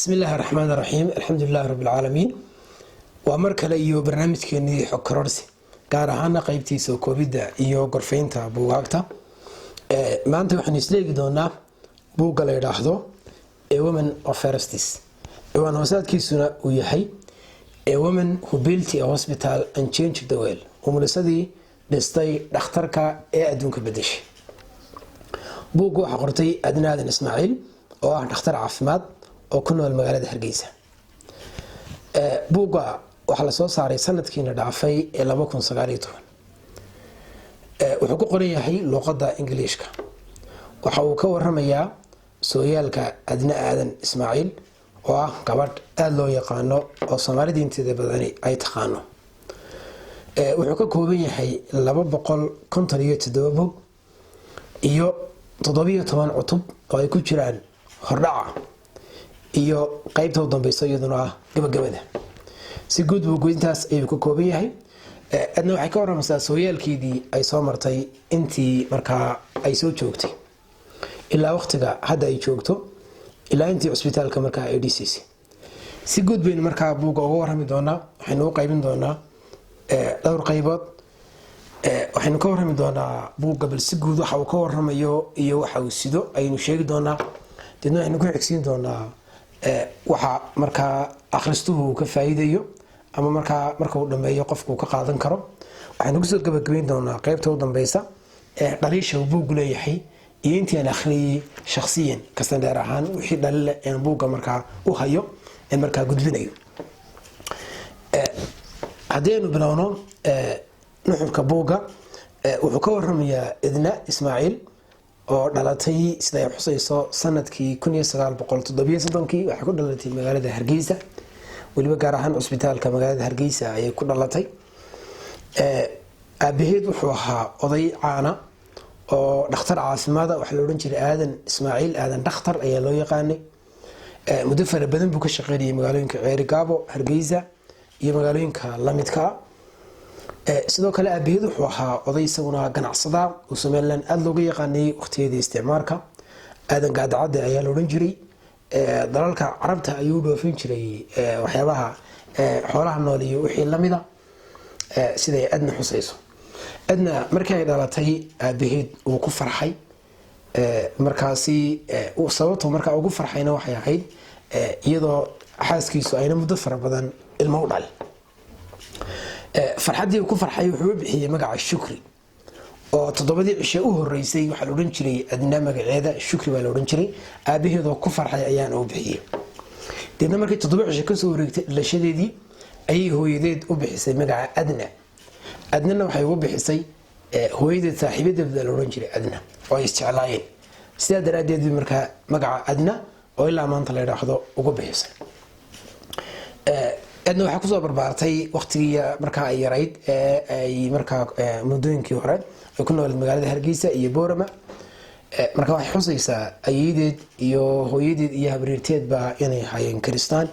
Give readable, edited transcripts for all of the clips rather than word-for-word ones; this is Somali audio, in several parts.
Bismi illaahi raxmaan raxiim, alxamdulilahi rabbi alcaalamiin. Waa mar kale iyo barnaamijkeenii xog kororsi, gaar ahaana qeybtiisa koobidda iyo gorfeynta buugaagta. Maanta waxaanu isleegi doonaa buugga la yidhaahdo A Woman of Firsts, ciwaan hoosaadkiisuna uu yahay A Woman Who Built a Hospital and Changed the World, umulisadii dhistay dhakhtarka ee adduunka bedeshay. Buugga waxaa qortay Adna Aadan Ismaaciil, oo ah dhakhtar caafimaad oo ku nool magaalada Hargeysa. Buugga waxaa lasoo saaray sanadkiina dhaafay ee 2019. Wuxuu ku qoran yahay luuqadda Ingiliishka. Waxa uu ka waramayaa sooyaalka Adna Aadan Ismaaciil, oo ah gabadh aada loo yaqaano oo Soomaalida inteeda badani ay taqaano. Wuxuu ka kooban yahay 257 bog iyo 17 cutub, oo ay ku jiraan hordhaca iyo qeybta u dambeysa, iyaduna ah gabagabada. Si guud buugu intaas ayuu ka kooban yahay. Adna waxay ka waramaysaa sooyaalkeedii ay soo martay intii markaa ay soo joogtay ilaa waqtiga hadda ay joogto, ilaa intii cusbitaalka markaa ay dhisaysay. Si guud baynu markaa buugga uga warrami doonaa. Waxaynu u qaybin doonaa dhowr qaybood. Waxaynu ka warrami doonaa buugga bal si guud waxa uu ka waramayo iyo waxa uu sido ayaynu sheegi doonaa. Deedna waxaynu ku xigsiin doonaa waxa markaa akhristuhu uu ka faa'iidayo ama markaa marka uu dhameeyo qofku uu ka qaadan karo. Waxaynu kusoo gabagabayn doonaa qeybta u dambeysa ee dhaliisha uu buuggu leeyahay iyo intii aan akhriyey shakhsiyan kasandheer ahaan wixii dhalile een buugga markaa u hayo ee markaa gudbinayo. Haddii aynu bilowno nuxurka buugga, wuxuu ka waramayaa Edna Ismaaciil, oo dhalatay, sida ay xusayso, sanadkii 1937-kii. Waxay ku dhalatay magaalada Hargeysa, weliba gaar ahaan cusbitaalka magaalada Hargeysa ayay ku dhalatay. Aabaheed wuxuu ahaa oday caana oo dhakhtar caafimaada. Waxaa la odhan jiray Aadan Ismaaciil Aadan Dhakhtar ayaa loo yaqaanay. Muddo fara badan buu ka shaqeynayay magaalooyinka Ceerigaabo, Hargeysa iyo magaalooyinka lamidka ah. Sidoo kale aabaheed wuxuu ahaa oday isaguna ganacsada oo Somaliland aada looga yaqaanay waqtiyadii isticmaarka. Aadan Gaadacadde ayaa la odhan jiray. Dalalka Carabta ayuu u dhoofin jiray waxyaabaha xoolaha nool iyo wixii lamida, siday Adna xusayso. Adna markii ay dhalatay, aabaheed uu ku farxay markaasi. Sababtu markaa ugu farxayna waxay ahayd iyadoo xaaskiisu ayna muddo fara badan ilmo u dhalin. Farxaddii uu ku farxay wuxuu u bixiyey magaca Shukri, oo 7-dii cishe u horeysay waxaa la odhan jiray Adna magaceeda Shukri baa la odhan jiray. Aabaheedoo ku farxay ayaana u bixiyey. Deedna markii 7 cishe kasoo wareegtay dhalashadeedii, ayay hooyadeed u bixisay magaca Adna. Adnana waxay ugu bixisay hooyadeed saaxiibadeed baa la odhan jiray Adna oo ay isjeclaayeen. Sidaa daraaddeed bay markaa magaca Adna, oo ilaa maanta la yidhaahdo, ugu bixisay. Adna waxay kusoo barbaartay waqtigii markaa ay yarayd ee ay markaa muddooyinkii hore ay ku nooleed magaalada Hargeysa iyo Boorama. Marka waxay xusaysaa ayeedeed iyo hooyadeed iyo habriirteedba inay hayeen Kiristaan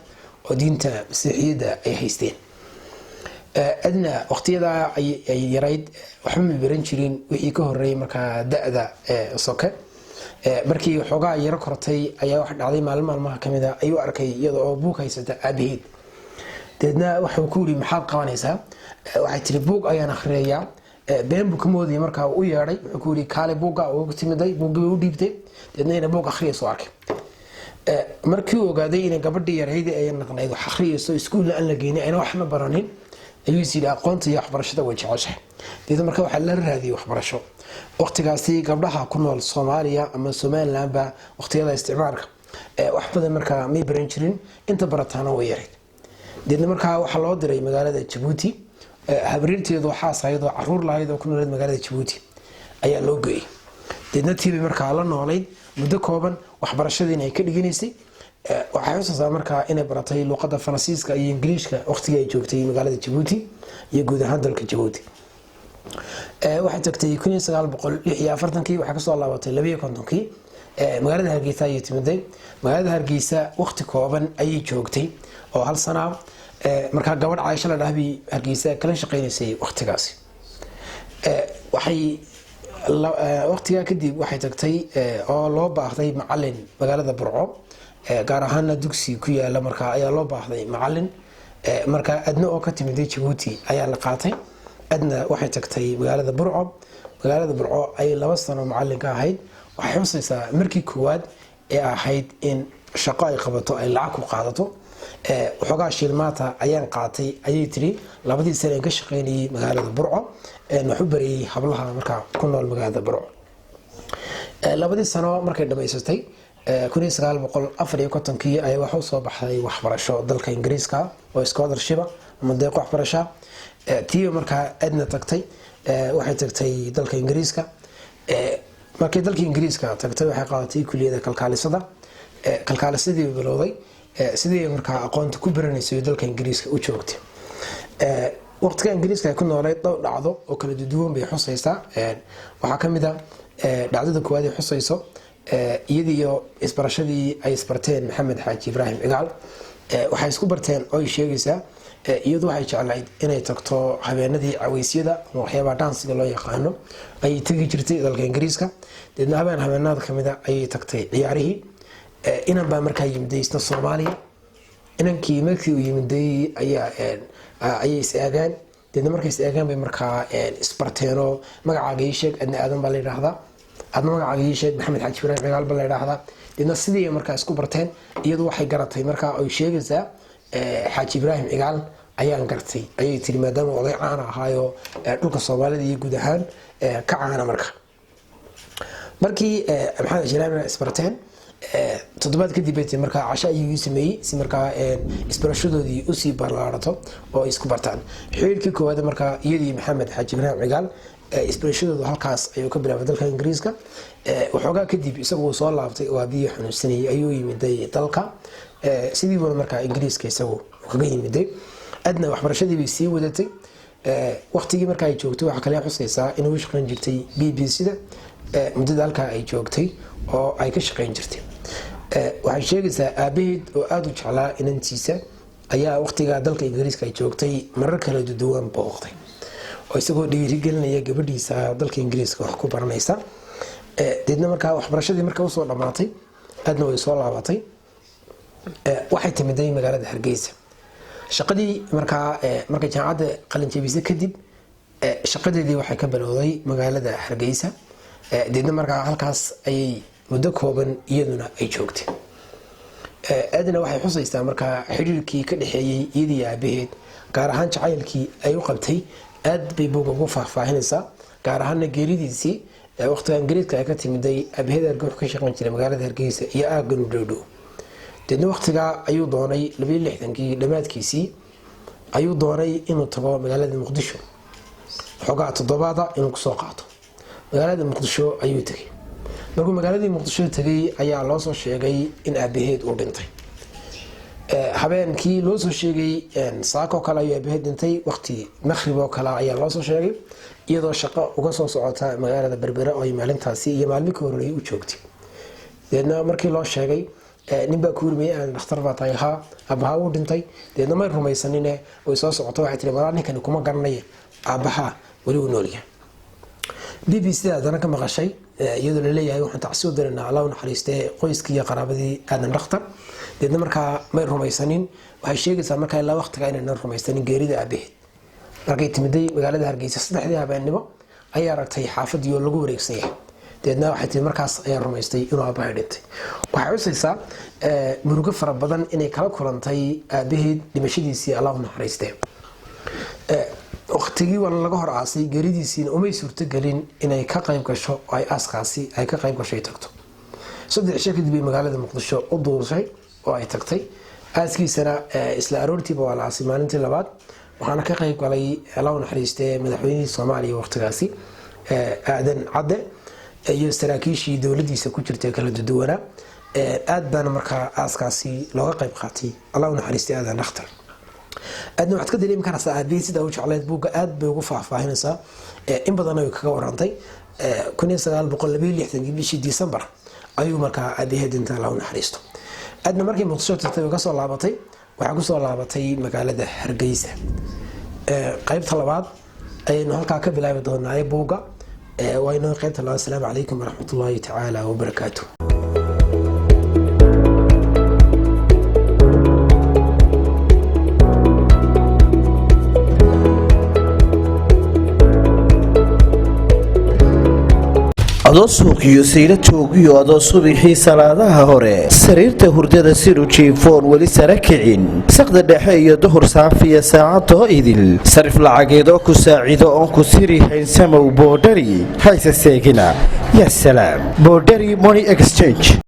oo diinta Masiixiyadda ay haysteen. Adna waqtiyadaa ay yarayd waxba ma baran jirin wixii ka horeeyay markaa da-da soke. Markii xoogaa yaro kortay ayaa waxa dhacday, maalin maalmaha kamid a ayuu arkay iyada oo buug haysata aabaheed. Deedna waxuu ku yiri, "Maxaad qabanaysaa?" Waxay tiri, "Buug ayaan akhriyayaa." Been buu ka moodayay. Markaa u yeedhay, wuxuu ku yiri, "Kaale." Buugga ugu timiday, buuggii bay u dhiibtay. Deedna inay buug akhriyayso arkay. Markii uu ogaaday inay gabadhii yarayd ay naqnayd wax akhriyayso, iskuulla aan la geynin, ayna waxna baranin, ayuu is yidhi, aqoonta iyo waxbarashada way jeceshahay. Deedna marka waxaa la raadiyay waxbarasho. Waqtigaasi gabdhaha ku nool Soomaaliya ama Somalilandba, waqtiyada isticmaalka, wax badan markaa may baran jirin, inta barataana way yarayd. Deedna markaa waxaa loo diray magaalada Jabuuti. Habriirteedu xaas ahayd oo caruur lahayd oo ku nooleed magaalada Jabuuti ayaa loo geeyey. Deedna tiibay markaa la noolayd muddo kooban, waxbarashadiina ay ka dhiganaysay. Waxay xusaysaa markaa inay baratay luuqadda Faransiiska iyo Ingiliishka waqtigii ay joogtay magaalada Jabuuti iyo guud ahaan dalka Jabuuti. Waxay tagtay 1946-kii, waxay kasoo laabatay 52-kii. Magaalada Hargeysa ayay timiday. Magaalada Hargeysa waqti kooban ayay joogtay oo hal sanaa. Markaa gabadh Caaisho la dhahbay Hargeysa kala shaqeynaysay waqtigaasi. Waxay Waqtigaa kadib waxay tagtay oo loo baahday macalin magaalada Burco, gaar ahaana dugsi ku yaala markaa ayaa loo baahday macalin. Markaa Adna oo ka timiday Jabuuti ayaa la qaatay. Adna waxay tagtay magaalada Burco. Magaalada Burco ayay 2 sano macalin ka ahayd. Waxay xusaysaa markii koowaad ee ahayd in shaqo ay qabato, ay lacag ku qaadato. "Waxoogaa shilmaata ayaan qaatay," ayay tiri, labadii sane aan ka shaqaynayay magaalada Burco, wax u barayay hablaha markaa ku nool magaalada Burco. Labadii sano markay dhamaysatay, 1954-kii ayaa waxa usoo baxday waxbarasho dalka Ingiriiska oo scholarship ama deeq waxbarasha. Tiiba markaa Adna tagtay, waxay tagtay dalka Ingiriiska. Markay dalka Ingiriiska tagtay, waxay qaadatay kuliyada kalkaalisada. Kalkaalisadii bilowday. Sidii markaa aqoonta ku baranaysay dalka Ingiriiska u joogtay. Waqtiga Ingiriiska ay ku nooleyd, dhowr dhacdo oo kala duwan bay xusaysaa. Waxaa ka mid a dhacdada koowaad ay xusayso iyadii iyo isbarashadii ay isbarteen Maxamed Xaaji Ibraahim Cigaal. Waxay isku barteen oo ay sheegaysaa, iyadu waxay jeclayd inay tagto habeenadii caweysyada ama waxyaabaha dance-iga loo yaqaano ayay tegi jirtay dalka Ingiriiska. Deedna habeen habeenada kamid a ayay tagtay ciyaarihii. Inan baa markaa yimiday isna Soomaaliya. Inankii markii uu yimiday ayaa ayay is eegaan. Deedna markay is eegaan bay markaa isbarteenoo. "Magacaaga ii sheeg." "Adna Aadan baa la yidhaahdaa." "Adna magacaaga ii sheeg." "Maxamed Xaaji Ibraahim Cigaal baa la yidhaahdaa." Deedna sidii markaa isku barteen. Iyadu waxay garatay markaa oy sheegaysaa, "Xaaji Ibraahim Cigaal ayaan gartay," ayay tiri, maadaama oday caana ahaayo dhulka Soomaalida iyo guud ahaan ka caana. Marka markii Maxamed Xaaji Ibraahim isbarteen, toddobaad kadib bay tiri, markaa casho ayuu ii sameeyey si markaa isbarashadoodii usii ballaarato oo ay isku bartaan. Xiriirkii koowaad markaa iyadii Maxamed Xaaji Ibraahim Cigaal isbarashadoodu halkaas ayuu ka bilaabay dalka Ingiriiska. Waxoogaa kadib isagu uu soo laabtay oo aabihii xanuunsanayay ayuu yimiday dalka. Sidiibuna markaa Ingiriiska isagu kaga yimiday. Adna waxbarashadii bay sii wadatay. Waqtigii marka ay joogtay, waxaa kale xusaysaa inay u shaqayn jirtay BBC da muddada halkaa ay joogtay oo ay ka shaqayn jirtay. Waxay sheegaysaa aabaheed oo aada u jeclaa inantiisa ayaa waqtigaa dalka Ingiriiska ay joogtay marar kala duwan booqday, oo isagoo dhiirigelinaya gabadhiisa dalka Ingiriiska wax ku baranaysa. Deedna markaa waxbarashadii marka usoo dhammaatay, Aadna way soo laabatay. Waxay timiday magaalada Hargeysa. Shaqadii markaa markay jaamacadda qalinjabisay kadib, shaqadeedii waxay ka bilowday magaalada Hargeysa. Deedna markaa halkaas ayay muddo kooban iyaduna ay joogtay. Aadna waxay xusaysaa markaa xiriirkii ka dhexeeyey iyadii aabaheed, gaar ahaan jacaylkii ay u qabtay. Aad bay buuga ugu faahfaahinaysaa, gaar ahaana geeridiisii. Waqtiga Ingiriiska ay ka timiday, aabaheed Hargey wuxuu ka shaqayn jiray magaalada Hargeysa iyo aaggan u dhowdhow. Deedna waqtigaa ayuu doonay, 62-kii dhammaadkiisii ayuu doonay inuu tago magaalada Muqdisho, xoogaa toddobaada inuu kusoo qaato. Magaalada Muqdisho ayuu tegay. Markuu magaaladii Muqdisho tegay ayaa loo soo sheegay in aabaheed uu dhintay. Habeenkii loo soo sheegay, saakoo kale ayuu aabaheed dhintay. Waqti maqrib oo kale ayaa loo soo sheegay, iyadoo shaqo uga soo socota magaalada Berbera oo ay maalintaasi iyo maalmi ka horreeyay u joogtay. Deedna markii loo sheegay, "Nin baa ku rumeyey, aan dhakhtar baa tahay, haa, aabbahaa wuu dhintay." Deedna may rumaysanine, way soo socoto. Waxay tiri, "Malaa ninkani kuma garanaya, aabbahaa weli wuu noolyahay." BBC da haddana ka maqashay iyadoo laleeyahay, "Waxaan tacsi u diraynaa, Allah u naxariistee, qoyskii iyo qaraabadii Aadan Dhakhtar." Deedna markaa may rumaysanin. Waxay sheegaysaa markaa ilaa waqtiga inaynan rumaysanin geerida aabaheed. Markay timiday magaalada Hargeysa, 3-dii habeennimo ayay aragtay xaafadii oo lagu wareegsan yahay. Deedna waxay tii, "Markaas ayaa rumaystay inuu aabahay dhintay." Waxay xusaysaa murugo fara badan inay kala kulantay aabaheed dhimashadiisii, Allah u naxariistee. Waqtigii waa laga hor aasay geeridiisiina, umay suurtogelin inay ka qayb gasho oo ay aaskaasi ay ka qayb gasho ay tagto. 3 cisho kadib bay magaalada Muqdisho u duushay oo ay tagtay. Aaskiisana isla aroortiiba waa la aasay maalintii labaad. Waxaana ka qayb galay, Allah u naxariistee, madaxweynihii Soomaaliya waqtigaasi, Aadan Cadde, iyo saraakiishii dowladiisa ku jirtay kala duduwanaa. Aad baana markaa aaskaasi looga qayb qaatay, Allah u naxariistay Aadan Dhakhtar. Aadna waxaad ka dareemi karaysaa aabihii sidaa u jecleyd. Buugga aad bay ugu faahfaahinaysaa, in badan ay kaga warantay. 1962-kii bishii December ayuu markaa aabahee dhinta, Allah u naxariisto. Aadna markii Muqdisho tagtay way kasoo laabatay. Waxaa kusoo laabatay magaalada Hargeysa. Qaybta labaad ayaynu halkaa ka bilaabi doonaa buugga. Waa inoo qaybta labaad. Asalaamu calaykum waraxmatullaahi tacaala wabarakaatu. Adoo suuqiyo saylo joogiyo, adoo subixii salaadaha hore sariirta hurdada siru jiifoon weli sara kicin, saqda dhexe iyo duhur saafiya saacadoo idil sarif lacageedoo ku saacido oon ku siri haynsamow, Boodhari hayse seegina. Ya salaam, Boodhari Money Exchange.